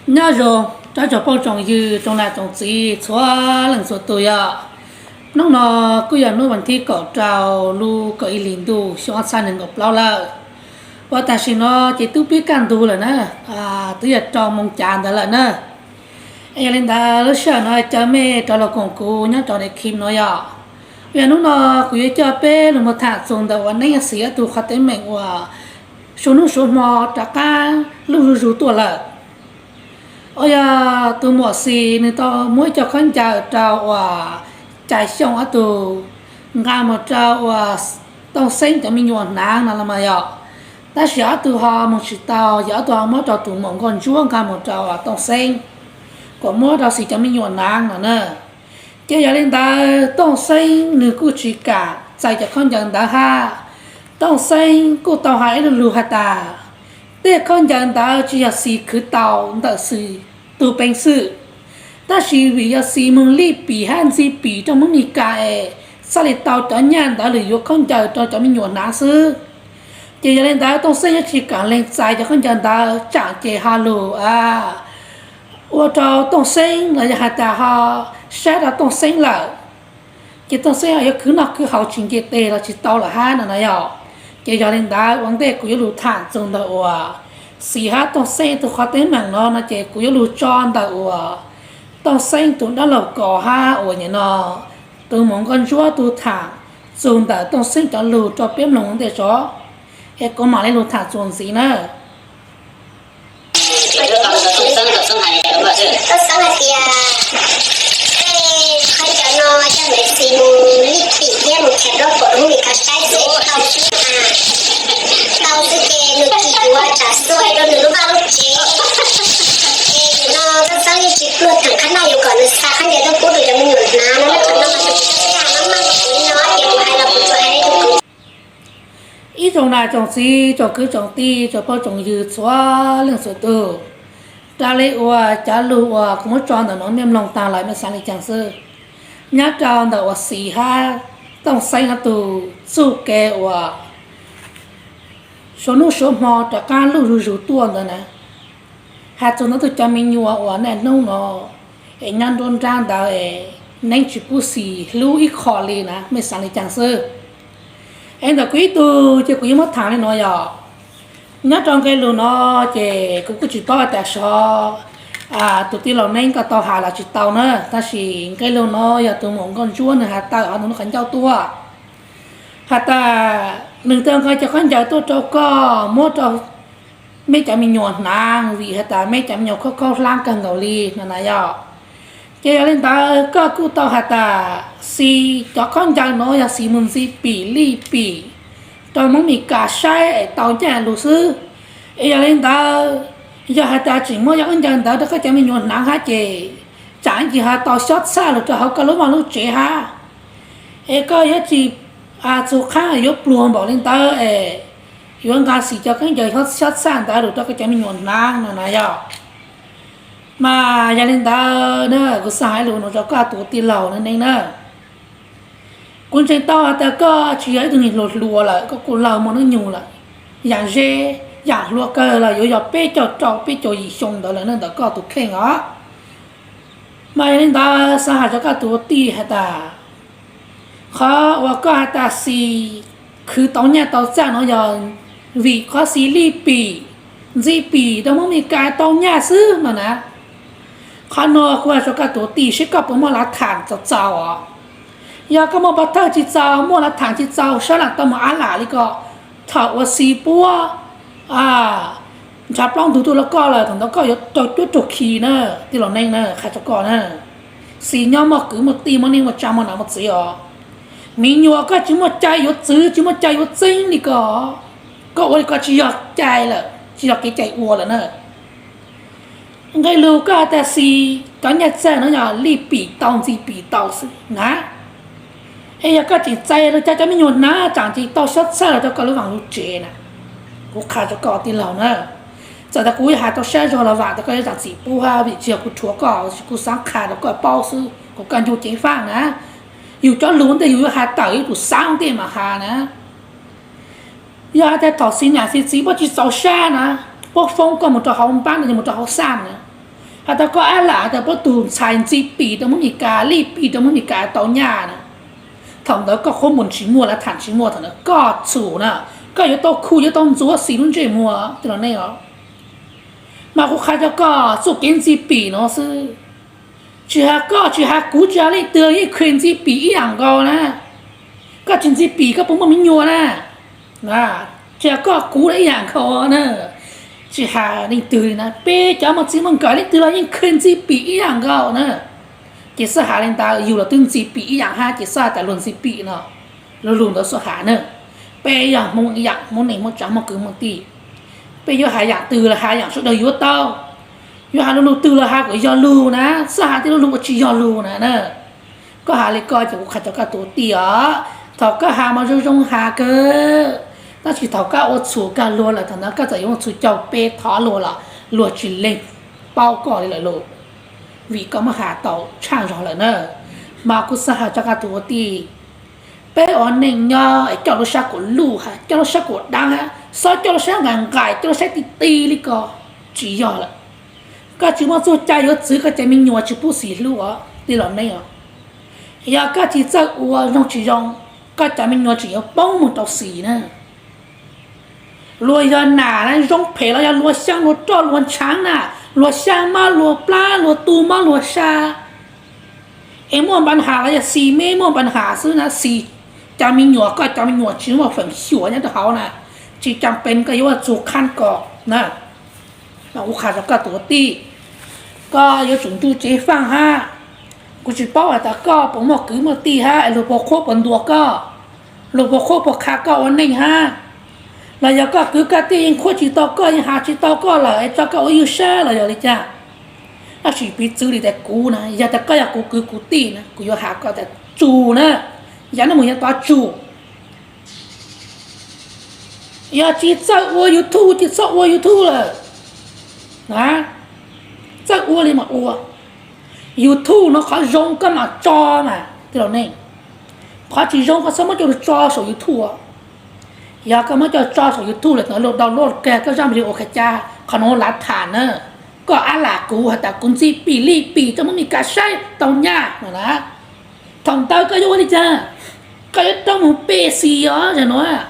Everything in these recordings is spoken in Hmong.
Nyob zoo rau tsoom phooj tsoom ywg tsoom nam tsoom txiv txhua leej txhua tus yom. Hnub no kuj yog hnub vas thib kaum rau lub kaum ib hlis ntuj xyoo ob txhiab nees nkaum plaub lawm. Uas tam sim no ces twb pib kaj ntug lawm na, twb yog rau moo cav ntawd lawm na. Yog li ntawd lub sij hawm no caw mej rov los koom kuv nyob rau daim clip no yom. Yog hnub no kuv yuav coj peb los mus tham txog ntawm uas neeb yog xis ob tug qhov teeb meem uas suav hnub suav hmo rov qab luj zuj zus tuaj lawm. Uas yog tus muam xis nws tau muab ib co khaub ncaws rau uas Cais Xyooj ob tug nqa mus rau uas Tooj Xeeb cov me nyuam hnav no los mas yom. Tab sis ob tug ho mus tsis tau, yog ob tug ho muab rau tus muam Nkauj Ntsuab nqa mus rau uas Tooj Xeeb, kom muab rau xis cov me nyuam hnav no na. Ces yog li ntawd Tooj Xeeb nws kuj tsis kam txais cov khaub ncaws ntawd hab. Tooj Xeeb kuj tau hais ib lo lus has tas, tej khaub ncaws ntawd tsis yog xis khwv tau ntawm xis tug peev xwm, tab sis vim yog xis moog lij pim hab ntxi pim rau Hmoob Mes Kas es txhaj li tau cov nyaj ntawd lwm yuav khaub ncaws rau cov me nyuam hnav xwb. Ces yog li ntawd Tooj Xeeb yuav tsis kam lees txais cov khaub ncaws ntawd, tsam ces ho lug ua rau Tooj Xeeb los yog has tas ho sab rau Tooj Xeeb lawm. Ces Tooj Xeeb yuav khwv noj khwv haus tsis nce tes los tsis tau lawm hab no na yom. Ces yog li ntawd ua ntej kuv yuav lug tham txug ntawm uas xis hab Tooj Xeeb tug qhov teeb meem no no ces kuv yuav lug tso ntawm uas Tooj Xeeb tug dab laug Kos hab uas nyem no tus muam Nkauj Ntsuab tug tham txug ntawm Tooj Xeeb cov lug rau peb mloog ua ntej tso. Es kuv mam li lug tham txuas ntxiv na. Koj xaav hais tias tej khaub ncaws no yog nws xis mus lij pim thiab mus khaws plaub kaum rau Hmoob Mes Kas saib xwb tau xwb na. Tau xwb ces nws tsis yuav tsam xuav rau nws lub vaj lub tsev. Es nim no koj xaav yeej tsis pluag theem qhab naj yuav kom nws xa khaub ncaws tuaj pub rau cov me nyuam hnav no, qhov no mas kuv tsis tau tias maj maj li no ces kuv hais los kuv tsuas hais li tus kwv. Ib tsoom nam tsoom txiv tsoom kwv tsoom tij tsoom phooj tsoom ywg txhua leej txhua tug, raws li uas cov lug uas kuv muab tso ntawm no mej mloog taag lawm mej xaav li caag xwb. Nyob rau ntawm uas xis hab Tooj Xeeb ob tug txuj kev uas suav hnub suav hmo rov qaab luj zuj zus tuaj ntawd na, has txug ntawm tug cov me nyuam uas niaj hnub no es nyob nruab nrab ntawd es neeb tsis pub xis hlub ib qho li na, mej xaav li caag xwb. Es ntawm kuv ib tug ces kuv yuav muab tham li no yog, nyob rau nqe lug no ces kuv kuj tsis paub has tas xyov tus tij laug Neeb koj tau has los tsis tau na, tab sis nqe lug no yog tus muam Nkauj Ntsuab nws has tawm hov ntawm lub qhov ncauj tuaj has tas nws tau nqa cov khaub ncaws tuaj rau koj muab rau meb cov me nyuam hnav vim has tas meb cov me nyuam khaub khaub hlab kawg nkaus li no na yog. Ces yog li ntawd koj kuj tau has tas xis cov khaub ncaws no yog xis mus ntxi pim lij pim rau Hmoob Mes Kas saib es tau nyaj lug xwb. Es yog li ntawd yog has tas tseem muab cov khaub ncaws ntawd rau koj cov me nyuam hnav hab ces tsam ib ntsis ho tau xyob txhaj lug rau hauv koj lub vaj lub tsev hab. Es koj yuav tsis txug qhab yuav pluag npaum li ntawd es yuav nqa xis cov khaub ncaws xyob txhaj ntawd lug rau koj cov me nyuam hnav no na yog. Mas yog li ntawd na kuv xaav hais lus no rau koj tus tij laug Neeb na. Kuv ntseeg tau has tas koj tsis yog ib tug neeg hluas hluas lawm, koj kuj laug muaj hnub nyoog lawm. Yaam ze, yaam hluas kawg los yuav yog peb caug rau peb caug yim xyoo ntawd lawm na ntawm koj tus kheej os. Mas yog li ntawd xaav has rau koj tus tij has tas qhov uas koj has tas xis khwv tau nyaj tau txaj no yog vim qhov xis lij pim ntxi pim rau Hmoob Mes Kas tau nyaj xwb no na. Qhov no kuv has rau koj tus tij seb koj puas muaj lav tham txaus txaus os. Yog koj muaj pov thawj tsis txaus, muaj lav tham tsis txaus, sab lam tau mus ab lam li ko, thaum uas xis puab ntshav plaub ntug tuaj rau koj lawm thaum ntawd koj yuav raug cuab raug khi na, tij laug Neeb na, qha rau koj na. Xis nyob muaj kwv muaj tij muaj neej muaj tsa muaj nam muaj txiv os. Me nyuam koj tsis muaj cai yuav txwv tsis muaj cai yuav txeeb li ko, koj ua li ko tsis yog cai lawm, tsis yog kev cai ua lawm na. Nqe lus koj has tas xis cov nyaj txag no yog lij pim tau ntxi pim tau xwb na. Es yog koj tseem txais lug cov cov me nyuam hnav tsam ces tau xyob txhaj lug rau koj lub vaam lub tsev na. Kuv qha rau koj tij laug na, txawm tas kuv has tau sab zog los vaam tas koj yuav zam txim pub hab vim tsis yog kuv rhuav koj, kuv xaav qha rau koj paub xwb kom koj ncu ceev faaj na. Yus cov lug ntej yus yuav has tawm yus tus xaav ntej mas has na. Yog has tas thaum xis nam xis txiv puab tsis txaus sab na, puab foob koj mus rau hauv npaab no yog mus rau hauv xaj na, Has tas koj ab lam tas puab tug ntxhais Ntxi Pim rau Moob Mis Kas, Lij Pim rau Moob Mis Kas tau nyaj na. Thaum ntawd koj qhuab npuas tsis muaj, lav tham tsis muaj, thaum ntawd koj txhum na, koj yuav tau khu, yuav tau ntxuav xis lub ntsej muag tij laug Neej os. Mas kuv qha rau koj txuj kev Ntxi Pim no xwb, tsis has koj, tsis has kuv, tsis has leej twg los yeej kheev Ntxi Pim ib yam nkaus na. Koj tsis Ntxi Pim koj puas muaj me nyuam na? Tsis has koj kuv los ib yam nkaus na. Tsis has leej twg li na, peb cov muaj txij muaj nkawm leej twg los yeej kheev Ntxi Pim ib yam nkaus na. Ces xab has li ntawd, yus los twb Ntxi Pim ib yam hab, ces xab has tas luag Ntxi Pim no, lug lug ntawd xab has na. Peb yog Hmoob ib yam, Hmoob neej Hmoob tsav, Hmoob kwv Hmoob tij. Peb yuav has yam twg los has yam sawv daws yuav tau, yuav has lug lug twg los has kom yog lug na, xab has tej lug lug ua tsis yog lug na na. Koj has li koj ces kuv qha rau koj tus tij os, thaum koj has mas zoo zoo has kawg, tab sis thaum koj ua txhum kag luag lawm, thaum ntawd koj txawm yuav ua txhum caug peb thov luag los luag tsis lees paub koj li lawm lauj, vim koj muab has tau tshaj zog lawm na. Mas kuv xab has rau koj tus tij, peb ua neej nyob es coj lub sab kuas luj hab, coj lub sab kuas daab hab, xob coj lub sab nqaim nqaim, coj lub sab ti ti li ko tsis yog lawm. Koj tsis muaj txuj cai yuav txwv koj cov me nyuam tsis pub xis hlub os tij laug Neej os. Yog koj tsis txawj ua zoo tsis zoo, koj cov me nyuam tseem yuav poob mus rau xis na. Luag yog nam zoo phem los yog luag xyaa luag roj luag ntshaav na, luag xyaa mob luag plab, luag tu mob luag sa, es muaj npa has los yog xis meb muaj npa has xwb na, xis cov me nyuam, koj cov me nyuam tsis muaj feem xyuam nyob rau hauv na, tsis cam pees koj yuav ua txug qhab ko na. Mas kuv qha rau koj tus tij, koj yuav tsum ntuj ceev faaj hab. Kuv tsis paub has tas koj puas muaj kwv muaj tij hab es luag puas qhuab puas ntuas koj, luag puas qhuab puas qha koj ua neej hab. Los yog koj kwv koj tij yeej qhuab tsis tau koj, yeej has tsis tau koj lawm es tso koj ua ywj sab los yog li cas? Tab sis piv txwv li tas kuv na, yog tas koj yog kuv kwv kuv tij na, kuv yuav has koj tas tsum na, yav no mus yav tod tsum. Yog tsis txawj ua YouTube tsis txhob ua YouTube lawm. Txawj ua li mas ua. YouTube no qhov zoo koj mam tso mas tij laug Neej, qhov tsis zoo koj txhob muab coj lug tso saum YouTube. Yog koj muab coj tso saum YouTube lawm thaum luag download kag koj zaj video ua kha ca, qhov nuav lav tham na. Koj ab lam kuv has tas kuv Ntxi Pim Lij Pim rau Moob Mis Kas saib tau nyaj no na. Thaum ntawd koj yuav ua li cas? Koj yuav rov mus pe xis os zag nuav.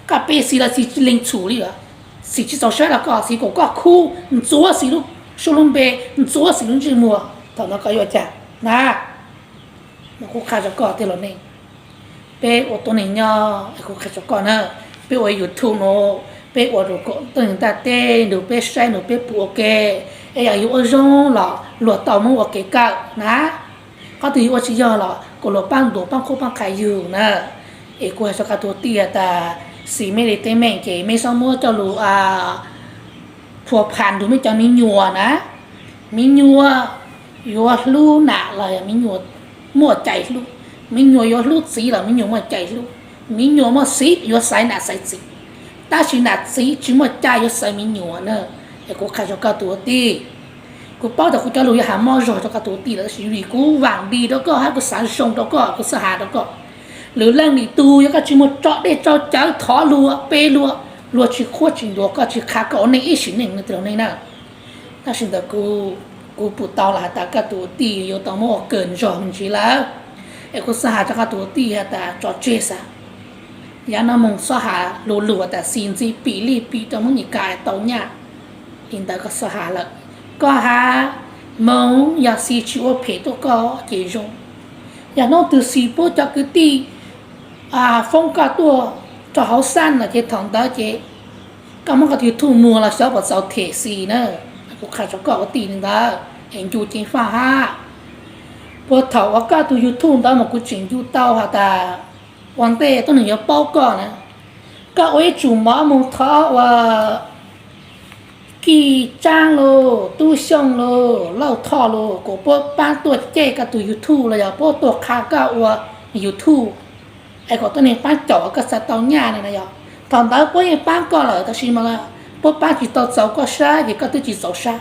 Koj pe xis los xis tsis lees txhum li os, xis tsis txaus saib rau koj, xis kom koj khub ntxuav xis lub suab lub npe, ntxuav xis lub ntsej muag, thaum ntawd koj yuav ua cas na? Mas kuv qha rau koj tij laug Neej, peb ua tuab neeg nyob es kuv qha rau koj na, peb ua YouTube no, peb ua rau tuab neeg ntaaj teb nrug peb saib nrug peb pum ua ke, es yog yus ua zoo los luag tau muab ua kev kawm na. Qhov twg yus ua tsis yog los kom luag paab ntuas paab qhuab paab qha yus na. Es kuv has rau koj tus tij has tas, xis mej li tej meej ces mej txhob muab coj lug phua phas nrug mej cov me nyuam na. Me nyuam yuav hlub nam los yog me nyuam muaj cai hlub, me nyuam yuav hlub txiv los me nyuam muaj cai hlub. Me nyuam muaj xiv yuav xaiv nam xaiv txiv, tab sis nam txiv tsis muaj cai yuav xaiv me nyuam na. Es kuv qha rau koj tus tij, kuv paub tas kuv cov lug yuav has mob zog rau koj tus tij lawm, tab sis vim kuv vaam nti rau koj hab kuv xav zoo rau koj kuv xav has rau koj. Lwm leej lwm tug yog koj tsis muaj tso dej tso cawv thov luag pe luag, luag tsis qhuab tsis ntuas koj tsis qha koj ua neej ib sim neej no tij laug Neej na. Tab sis ntawm kuv, kuv pum tau los has tas koj tus tij yuav tau muab ua kawg nrog me ntsis lawm. Es kuv xav has rau koj tus tij has tas tso tseg xav, yav no moog xob has lug lug tas xis Ntxi Pim Lij Pim rau Moob Mis Kas tau nyaj. Li ntawd koj xob has lawm, koj has moog yog xis tsis ua phem tuaj koj ces zoo. Yog nub twg xis puab cov kwv tij foob koj tuaj rau hauv xaj no ces thaum ntawd ces koj muab koj tus YouTube muag los xyov puas txaus them xis na. Kuv qha rau koj ua tij li ntawd es ncu ceev faj hab. Puag thaum uas koj tus YouTube ntawd mas kuv tseem ncu tau has tas ua ntej tuab neeg yuav paub koj na, koj ua ib tsum mov moog thov ua Kij Tsaab lauj, Tub Xyooj lauj, Lauj Thoj lauj, kom puab paab tuaj caij koj tus YouTube los yog puab tuaj qha koj ua YouTube, es kom tuab neeg paab caum koj xav tau nyaj na yog. Thaum ntawd puab yeej paab koj lawm tab sis mas puab paab tsis tau txaus koj sab ces koj twb tsis txaus sab.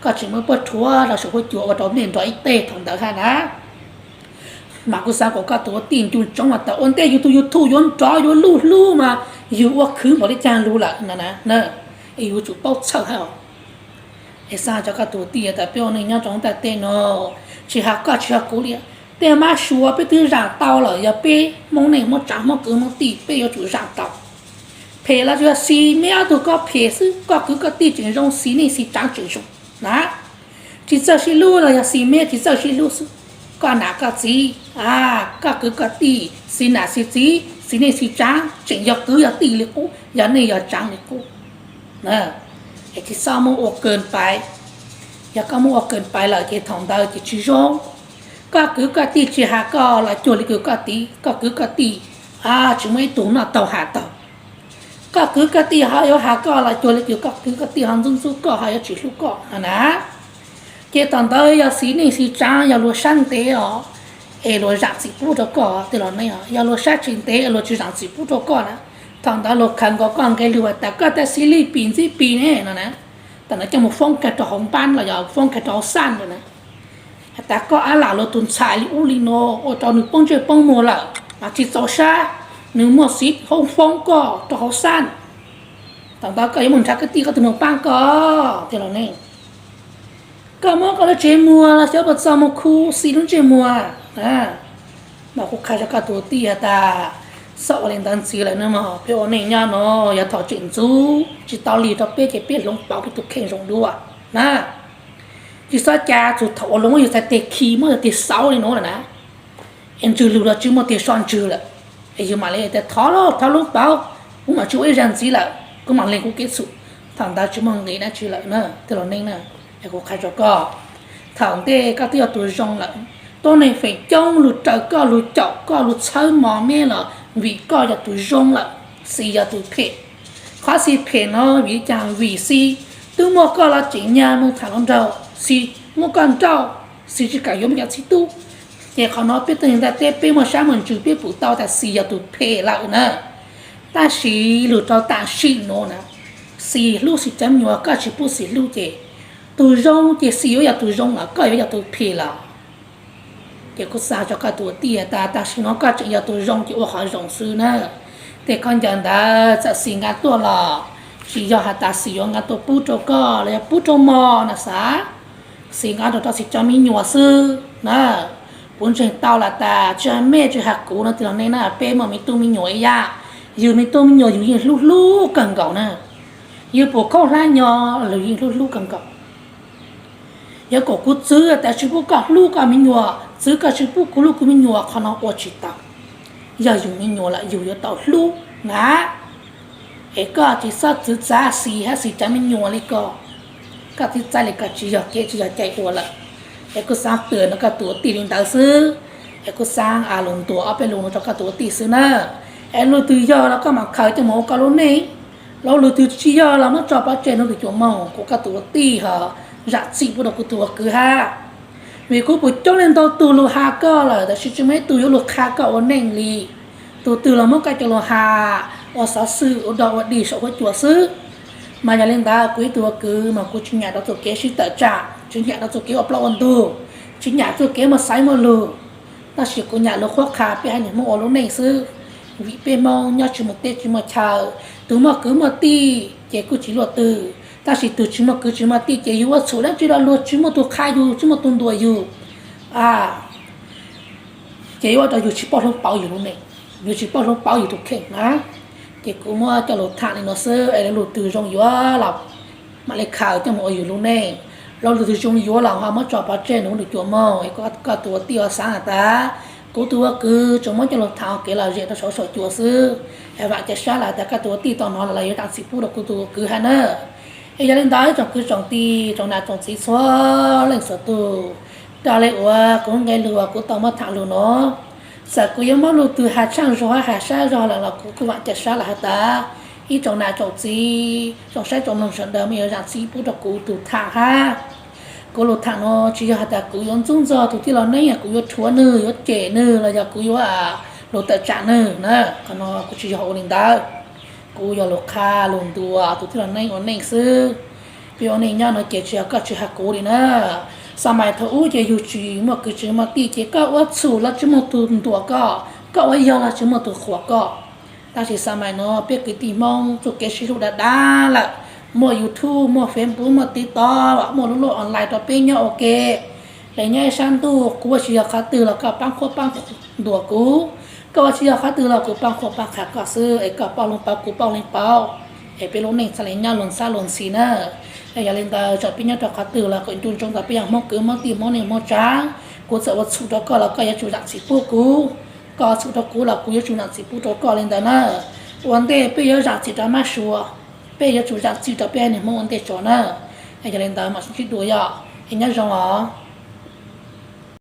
Koj tseem muab puab rhuav rau saum huab cua ua rau nej nrog ib teg thaum ntawd hab na. Mas kuv xav kom koj tus ua tij ncu ntsoov has tas ua ntej yug tug YouTube yuav nrov yuav luj hlub mas yug ua khwv npaum li caag lug lawm na, yug yuav tsum paub txhawj hab os. Xav cov koj tus tij tas peb ua neej nyob rau ntiaj teb no, tsis hais koj tsis hais kuv li, tej mab suav peb twb zam tau lawm, yog peb Hmoob neej Hmoob tsav Hmoob kwv Hmoob tij peb yuav tsum zam tau. Phem los tsuas yog xis me ob tug koj phem xwb, koj kwv koj tij tseem zoo, xis neej xis tsav tseem zoo na. Tsis txawj sib hlub los yog xis me tsis txawj sib hlub xwb. Koj nam koj txiv, koj kwv koj tij, xis nam xis txiv, xis neej xis tsav tseem yog kwv yog tij li qub, yog neej yog tsav li qub. Es tsis txhob muab ua kees pais. Yog koj muab ua kees pais lawm ces thaum ntawd ces tsis zoo. Koj kwv koj tij tsis has koj los cuag li kwv koj tij, koj kwv koj tij tsis muaj ib tug noj taug hav taug. Koj kwv koj tij ho yuav has koj los cuag li kwv koj tij ho ntxub ntxub koj ho yuav tsis hlub koj no na. Ces thaum ntawd yog xis neej xis tsav yog luag saib ntev os, es luag zam txim pub rau koj tej los ne. Yog luag saib tsis ntev luag tsis zam txim pub rau koj na, thaum ntawd luag khaws nkaus koj nqe lus has tas koj tas xis lij pim ntxib pis ne no na. Thaum ntawd coj mus foob kiag rau hauv npab los yog foob kiag rau hauv xaj lawm na. Has tas koj ab lam luag tus ntxhais li ub li no, ua rau nws poob ntsej poob muag lawm mas tsis txaus sab, nws muaj xis hoob foob koj rau hauv xaj. Thaum ntawd koj yuav mus nrhav kwv tij koj tus mus paab koj tej los ne. Koj muab koj lub tsev muag los xyov puas txog mus khu xis lub ntsej muag. Mas kuv qha rau koj tus tij has tas, txhob ua li ntawd ntxiv lawm no mog, peb ua neej nyob no, yog thaum tseem ntxub tsis tau lig rau peb ces peb hloov pauv peb tus kheej zoo dua na. Tsis txhob cas txug thaum uas luag muab yus txhais tes khi muab yus tes xauv li no lawm na, es ntswg lug los tsis muaj tes so ntswg lawm, es yus mam li tias thov lauj thov hloov pauv, kuv mam tsis ua ib zag ntxiv lawm, kuv mam lees kuv kev txhum. Thaum ntawd tsis muaj nqis dab tsi lawm na tej los neej na. Es kuv qha rau koj, thaum ntej koj twb yog tus zoo lawm, tuab neeg feem coob lug raws koj lug caum koj lug txhawb mos meb los vim koj yog tus zoo lawm, xis yog tus phem. Qhov xis phem no vim li cas? Vim xis twb muaj koj los tseem nyag moog tham hluas nraug, xis muab koj nrauj, xis tsis kam yuav mej cov txhib tub. Ces qhov no peb tug neeg ntiaj teb peb muaj sab muaj ntsws peb pum tau tas xis yog tus phem lawm na. Tab sis lug rau tam sim nuav na, xis hlub xis cov me nyuam, koj tsis pub xis hlub ces tus zoo ces xis yuav yog tus zoo los koj yuav yog tus phem lawm. Ces kuv xav rau koj tus tij tas tam sim no koj tseem yog tus zoo ces ua qhov zoo xwb na. Tej khaub ncaws ntawd txawm xis nqa tuaj los tsis yog has tas xis yuav nqa tuaj pub rau koj los yog pub rau mos na xav. Xis nqa rau rau xis cov me nyuam xwb na. Kuv ntseeg tau lawm tas tsis hais mej tsis hais kuv no tej los neej na, peb muaj me tub me nyuam ib yam. Yus me tub me nyuam yus yeej hlub hlub kawg nkaus na. Yus pum khaub hlab nyo los yus yeej hlub hlub kawg nkaus. Yog kom kuv txwv tas tsis pub koj hlub koj me nyuam, txwv koj tsis pub kuv hlub kuv me nyuam, qhov no ua tsis tau. Yog yus me nyuam lawm yus yuav tau hlub na. Es koj tsis txhob txwv txav xis hab xis cov me nyuam li ko. Koj txwv txav li ko tsis yog kev tsis yog cai ua lawm. Es kuv xaav twm no koj tus ua tij li ntawd xwb. Es kuv xaav lug ntuas ob peb lus no rau koj tus ua tij xwb na. Es lug twg yog los koj mam khaws coj mus ua koj lub neej. Los lug twg tsis yog los muab tso pov tseg nuav tus cuas moog, kuv koj tus ua tij ho zam txim pub rau kuv tus ua kwv hab. Vim kuv pum coob leej ntau tug lug has koj lawm tab sis tsis muaj ib tug yuav lug qha koj ua neej li. Tug twg los muab koj coj lug has ua xov xwm ua dog ua dig saum huab cua xwb. Mas yog li ntawd kuv ib tug ua kwv mas kuv tsis nyam rau txuj kev sib tawm tsam, tsis nyam rau txuj kev ua plaub ua ntug, tsis nyam txuj kev muaj xaiv muaj lug. Tab sis kuv nyam lug qhuab qha peb haiv neeg Hmoob ua lub neej xwb. Vim peb Hmoob nyob tsis muaj teb tsis muaj chaw, tug muaj kwv muaj tij ces kuj tsis luaj twg, tab sis tug tsis muaj kwv tsis muaj tij ces yug ua txhum dab tsi los luag tsis muaj tug qha yug tsis muaj tug ntuas yug. Ces yuav ua rau yug tsis paub hloov pauv yug lub neej, yug tsis paub hloov pauv yug tus kheej na. Ces kuv muab coj lug tham li no xwb es lug twg zoo yuav los mam li khaws coj mus ua yug lub neej. Los lug twg zoo yuav los ho muab tso pov tseg nuav tus cuas moog. Es koj tus ua tij ua xaav has tas kuv tus ua kwv tsuas muab coj lug tham ua kev lom zem rau saum saum cua xwb. Es vaam ca sab lug tas koj tus ua tij tau nov los yuav zam txim pub rau kuv tus ua kwv hab na. Es yog li ntawd tsoom kwv tsoom tij tsoom nam tsoom txiv txhua leej txhua tug, raws le uas kuv nqe lug uas kuv tau muab tham lug no, txawm kuv yuav muab lug twg has tshaaj zog hab has sab zog lawm los kuv kuj vaam ca sab lug has tas ib tsoom nam tsoom txiv tsoom saib tsoom mloog sawv daws mej yuav zam txim pub rau kuv tug tham hab. Kuv lug tham no tsis yog has tas kuv yuav ntxub ntxog tug tij laug Neeb, kuv yuav rhuav nwg yuav cem nwg los yog kuv yuav lug tawm tsam nwg na. Qhov no kuv tsis yog ua li ntawd. Kuv yog lug qha lug ntuas tug tij laug Neeb ua neej xwb. Peb ua neej nyob no ces tsis yog koj tsis has kuv li na. Xaam mais thaum ub ces yug tsis muaj kwv tsis muaj tij ces koj ua txhum los tsis muaj tug ntuas koj, koj ua yog los tsis muaj tug qhuas koj. Tab sis xaam mais no peb kwv tij Hmoob txuj kev sib hlub dav dav lawm, muaj YouTube, muaj Facebook, muaj TikTok, muaj lub luaj online rau peb nyob ua ke. Lawv nyob ib sab ntuj, kuv ua tsis yog qhov twg los koj pab qhuab pab ntuas kuv, koj ua tsis yog qhov twg los kuv pab qhuab pab qhia koj xwb, es koj pauj leej pauj kuv pauj leej pauj, es peb lub neej txhaj li nyob luag xab luag ntxhi na. Es yog li ntawd txawm peb nyob rau qhov twg los kom nco ntsoov tias peb yog Hmoob kwv Hmoob tij Hmoob neej Hmoob tsav. Kuv txawm ua txhum rau koj los koj yuav tsum zam txim pub kuv, koj txhum rau kuv los kuv yuav tsum zam txim pub rau koj li ntawd na. Ua ntej peb yuav zam txim rau mab suav, peb yuav tsum zam txim rau peb neeg Hmoob ua ntej tso na. Yog li ntawd mam sib ntsib dua yom, es nyob zoo os.